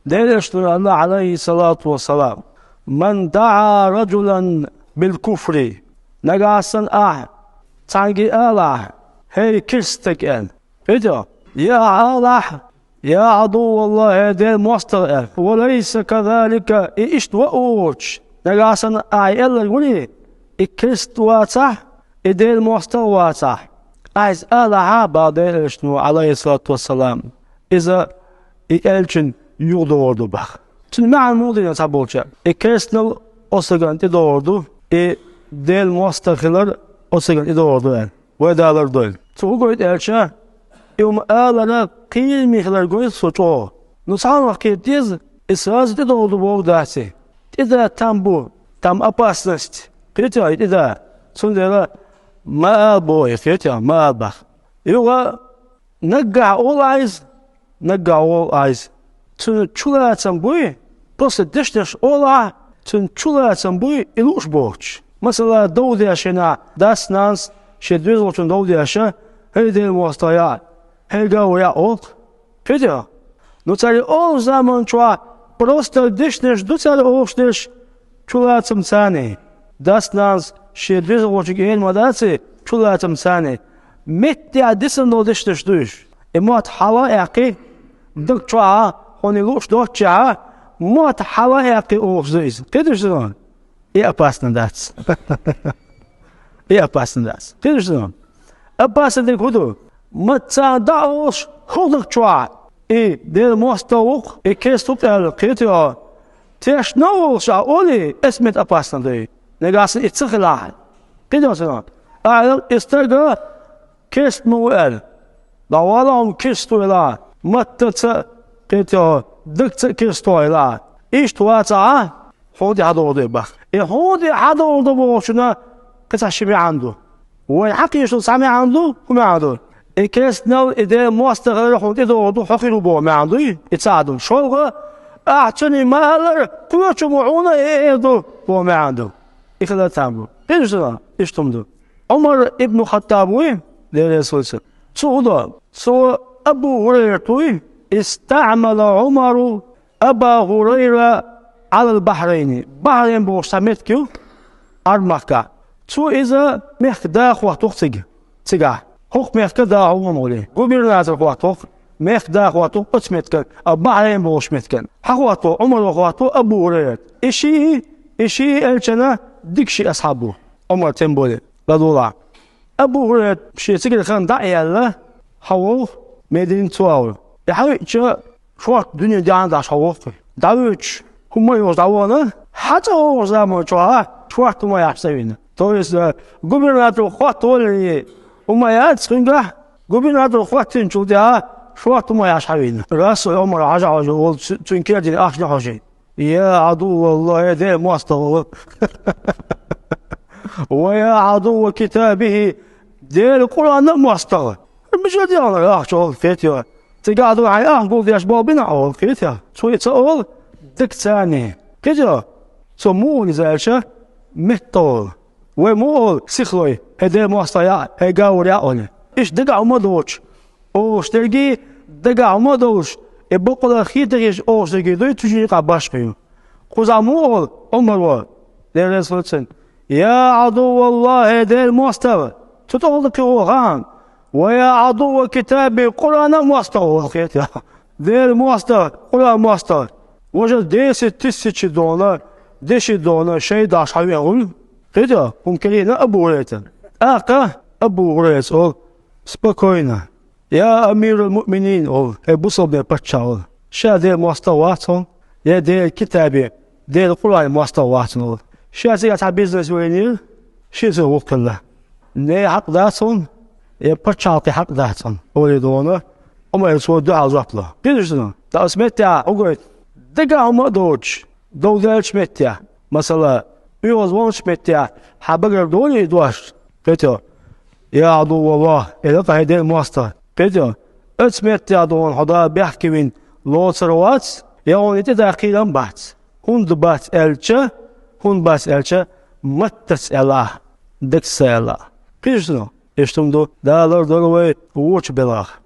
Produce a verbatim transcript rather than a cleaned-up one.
Делаш ду Аллах, алейхи салату ва салам: «Ман даа раджулан бил куфри». Нагахь санна ахь цхьаьнгге алахь: «Хей, керста стаг», аьлла. Кхетий хьо? Я ахь алахь: «Я Ӏадувваллахь, хӀей, Делан мостагӀа», аьлла. «Ва лайса казалика», и иштта ва а воцуш, нагахь санна ахь аьлларг вале, и керста вацахь, и Делан мостагӀа вацахь, ахь иза алахь, бах Делан Элчано, алейхи салату ва салам, иза и Элчанна юхадогӀур ду, бах. Цуьнан маьӀна муха дийцина цхьаболчара? И керстанал оцу стагана тӀедогӀур ду, и Делан мостагӀа хилар оцу стагана тӀедогӀур ду аьлла. Вай далар дойла. Цо хӀун гойту аьлча, и хӀума алара кхераме хилар гойту цо чӀогӀа. Ну, цхьа хӀумах кхета деза, и сразу тӀедогӀур ду бохург дац и. ТӀедан там бу, там опасность. Кхетий хьо, и тӀедан. Цундела ма ала боху и, кхетий хьо, ма ала, бах. Юха наггахь олу ахь иза, наггахь олу ахь иза. Цуьнан чулацам буй, просто дешнаш олу ахь, цуьнан чулацам буй и лууш боцуш. Масала, дов деш хенахь, дас-нанас шен доьзалхочунна дов деш: «ХӀей, Делан мостагӀа, яӀ, хӀей, гавр, яӀ», олу-кх. Кхетий хьо? Ну, цара и олучу заманчохь просто дешнаш ду цара олуш дерш чулацамца. Дас-нанас шен доьзалхочуьнга эр ма дац и чулацамца. Меттехь дисина долу дешнаш ду уьш. И мотт хьала а аьккхий, даг чохь а хьуна и лууш доццушехь а, мотт хьала а аьккхий олуш ду иза. Кхеташ ду? И опасно дац. И опасно дац. Кхеташ ду? Опасно дерг хӀун ду? Ма царна дӀа а олуш, хӀокху даг чохь и Делан мостагӀа ву-кх, и керста ву-кх аьлла, кхетий хьо? Тешна а волуш ахь олий, эцу метта опасно ду и. Нагахь санна и ца хилахь. Кхетий хьо цунах? Ахьа и стага керста ма ву аьлла. ДӀавала хьуна керста ву аьлла, маттаца а, кхетий хьо, дагца а керста ву аьлла. Иштта вацахь а, хьуна тӀе хьадогӀур ду и, бах. И хьуна тӀе хьадогӀур ду бохучунна кхин цхьа ши маьӀна ду. Вайна хьакхийчу цхьа маьӀна ду, хӀун маьӀна ду? И керстанал, и Делан мостагӀа хилар хьуна тӀедогӀур ду, хьо хир ву боху маьӀна дуй, и цхьаъ ду. ШолгӀа, ахь цуьнан ма-аллара, кхечу хӀуманна хьуна и эр ду боху маьӀна ду. И хилар там бу. Кхин иштта ду. Ӏумар ибн Хаттаб вуй, Делан Расулца. Цо хӀун до? Цо Абу ХӀурайрат вуй, истаӀмала Ӏумару Аба ХӀурайра Ӏалал Бахьрайни. Бахьрайн бохуш цхьа меттиг ю Ӏарб-махкахь. Цо иза мехкан да хӀоттавелла цига, цигахь. ХӀокху мехкан да хьо ву ма валий. Губернатор хӀоттавелла, мехкан да хӀоттавелла оцу меттиган, а Бахьрайн бохучу меттиган. Хьан хӀоттаво? Ӏумаро хӀоттаво, Абу ХӀурайрат. И шиъ, и шиъ Элчанан дика ши асхьаб бу. Ӏумар тем более, радияллаху Ӏанху. Абу ХӀурайрат шен цигара хан дӀа а яьлла, хьан вовлу Медина цо а ву. И хьан виъча, шорта дуьне деана даш хьо воккху. ДӀавоьдуш, хӀумма а йолуш дӀавахана, хьан цӀа вогӀу заман чохь а шорта хӀумма яхьаш ца вина. То есть, э, губернатор хӀоттавелла хӀумма яц, цуьнгахь губернатор хӀоттийначул тӀаьхьа шорта хӀумма яхьаш хьан вина. Расул Ӏумар хьажа хьожий волу цу-, цуьнан кертина ахча хьожий. Я Ӏадувваллахь, хӀей, Делан мостагӀа. Ва я Ӏадувва китабихи, Делан Къуръанан а мостагӀа. Мичара дегӀана ахча олу, кхетий хьо? Цигахь ду хьайн ахча гулдеш болу бина олу, кхетий хьо? Цо и ца олу, дагца. Кхетий хьо? Цо муха олу иза аьлча, меттахула. Вай муха олу сихлой, хӀей, Делан мостагӀа, яӀ, хӀей, гавр, яӀ олий? Иштта дагахь хӀума доцуш олуш дерг, дагахь хӀума а долуш, и бакъалла хетахь а олуш дерг дуй, цу шина юкъахь башха ю. Кхузахь муха олу Ӏумаро, Делан Расул цунна: «Я Ӏадувваллахь, хӀей, Делан мостагӀа». Цу тӀе олу кхин ву хаам: «Ва я Ӏадувва китаби, Къуръанан а мостагӀа», олу, кхетий хьо? Делан мостагӀа, Къуръанан мостагӀа. Важа десять тысячи дона, деши дона шайх даш хьан вен ву. Кхетий хьо, хӀума карийна Абу ХӀурайрата. ТӀаккха Абу ХӀурайрас олу: «Спокойно. Я амирал муъминин», олу, хӀей, бусалбанийн паччахь, олу. Ша Делан мостагӀа вац хьуна, я Делан китаби, Делан Къуръанан мостагӀа вац хьуна, олу. Ша цигахь цхьа бизнес вайнера, шен цунах ву хилла. Нехан хьакъ дац хьуна, я пачхьалкхан хьакъ дац хьуна, олий дона, Ӏумара цо дуьхьал жоп ло. Кхеташ ду? Ткъа оцу меттехь хӀун гойту? Дагахь хӀума а доцуш, дов даьллачу меттехь, масала, оьгӀазвахначу меттехь, хьан багара долий и дош? Кхетий хьо? Я Ӏадувваллахь, элира-кх, хӀей, Делан мостагӀа. Кхетий хьо? Оцу меттехь дона хьо Дала бехке вина лоцур вац, я хьуна и тӀедан кхерам бац. ХӀунда бац аьлча, хӀунда бац аьлча, маттаца аьлла ахь, дагца аьлла ахь. Кхеташ ду? Иштта хӀума ду, Дала лардойла вай вочу белхах.